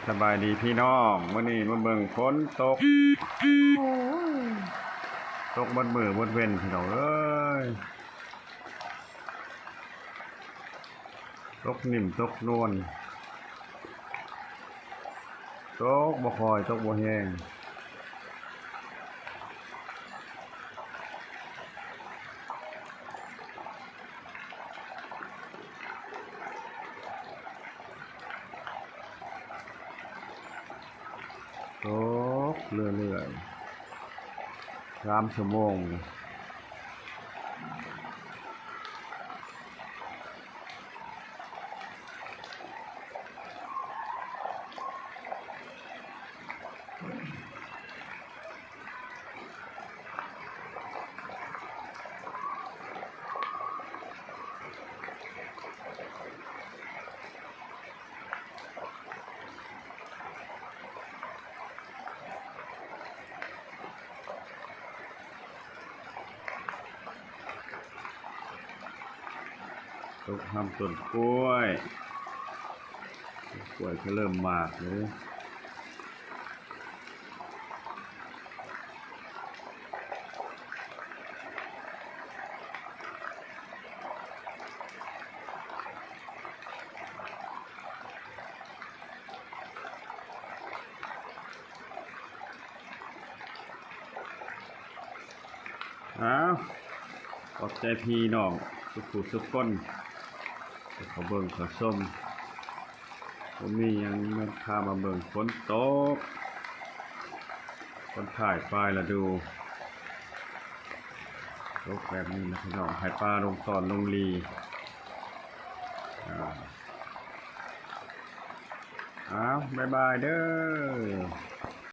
ສະບາຍດີພີ່ນ້ອງ, ມື້ນີ້ມາເບິ່ງຝົນຕົກ, ໂອ້ຍ ຕົກໝົດມື້ໝົດເວັນພີ່ນ້ອງເອີຍ, ຕົກໜິ່ມຕົກນວນ, ຕົກບໍ່ຄ່ອຍ ຕົກບໍ່ແຮງ. ຕົກເລື້ອຍໆ ສາມຊົ່ວໂມງ. ຕົກຮຳຕົ້ນກ້ວຍ, ກ້ວຍກໍເລີ່ມໝາກແລ້ວເດ້. ອ້າວ ຂອບໃຈພີ່ນ້ອງສຸຂູສຸຄົນທີ່ເຂົ້າເບິ່ງເຂົ້າຊົມ. ບໍ່ມີຫຍັງ ມາພາມາເບິ່ງຝົນຕົກ, ຜົນທ້າຍປາຍລະດູ ຕົກແບບນີ້ນະພີ່ນ້ອງ, ໃຫ້ປາລົງຕອນລົງຫຼີ. ອ້າວ ອ້າວ ບາຍບາຍເດີ້.